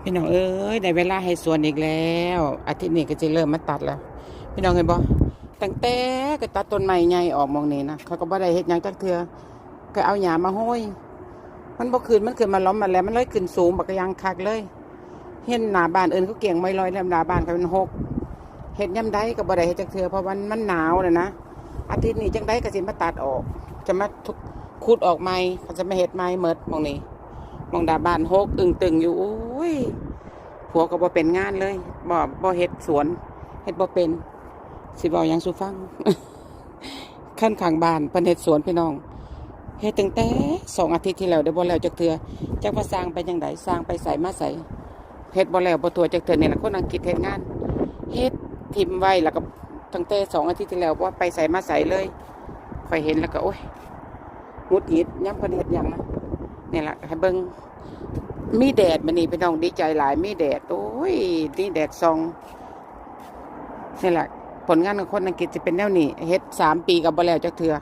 ພີ່ນ້ອງເອີຍ ໄດ້ເວລາເຮັດສວນອີກແລ້ວ. ອາທິດນີ້ກໍຊິເລີ່ມມາຕັດແລ້ວ. ພີ່ນ້ອງເຫັນບໍ່? ຕັ້ງແຕ່ກໍຕັດຕົ້ນໄມ້ໃຫຍ່ອອກໝ່ອງນີ້ນະ, ຂ້ອຍກໍບໍ່ໄດ້ເຮັດຫຍັງຈັກເທື່ອ. ກໍເອົາຫຍ້າມາໂຮຍ. ມັນບໍ່ຂຶ້ນ, ມັນຂຶ້ນມາລ້ອມມາແລ້ວ, ມັນເລີຍຂຶ້ນສູງບັກຢ່າງຄັກເລີຍ. ເຫັນໜ້າບ້ານອື່ນເຂົາກ້ຽງມອຍລອຍແລ້ວ, ໜ້າບ້ານຂ້ອຍມັນຮົກ. ເຮັດຍາມໃດກໍບໍ່ໄດ້ເຮັດຈັກເທື່ອ, ເພາະວ່າມັນ ມັນໜາວແລ້ວນະ. ອາທິດນີ້ຈັ່ງໃດກໍຊິມາຕັດອອກ, ຈະມາ ຂຸດອອກໃໝ່, ເຂົາຈະມາເຮັດໃໝ່ໝົດໝ່ອງນີ້. ໝ່ອງໜ້າບ້ານຮົກອຶ່ງຕຶງຢູ່. ໂອ້ຍ ຜົວກໍບໍ່ເປັນງານເລີຍ, ບໍ່ ບໍ່ເຮັດສວນ, ເຮັດບໍ່ເປັນ. ຊິເວົ້າຫຍັງສູ່ຟັງ? ຄັນຂ້າງບ້ານເພິ່ນເຮັດສວນ ພີ່ນ້ອງ, ເຮັດຕັ້ງແຕ່ສອງອາທິດທີ່ແລ້ວ ໄດ້ບໍ່ແລ້ວຈັກເທື່ອ. ຈັກວ່າຊ່າງໄປຈັ່ງໃດ, ຊ່າງໄປໃສມາໃສ, ເຮັດບໍ່ແລ້ວບໍ່ທົ່ວຈັກເທື່ອ. ນີ້ລະຄົນອັງກິດເຮັດງານ, ເຮັດຖິ້ມໄວ້ແລ້ວກໍ ຕັ້ງແຕ່ສອງອາທິດທີ່ແລ້ວ ບໍ່ໄປໃສມາໃສເລີຍ. ຂ້ອຍເຫັນແລ້ວກໍ ໂອ້ຍ ຫງຸດຫງິດຍາມເພິ່ນເຮັດຫຍັງນະ. ນີ້ລະໃຫ້ເບິ່ງ, ມີແດດມື້ນີ້ ພີ່ນ້ອງ, ດີໃຈຫຼາຍ ມີແດດ. ໂອ້ຍ ມີແດດສ່ອງ. ນີ້ລະຜົນງານຂອງຄົນອັງກິດຊິເປັນແນວນີ້, ເຮັດສາມປີກໍບໍ່ແລ້ວຈັກເທື່ອ.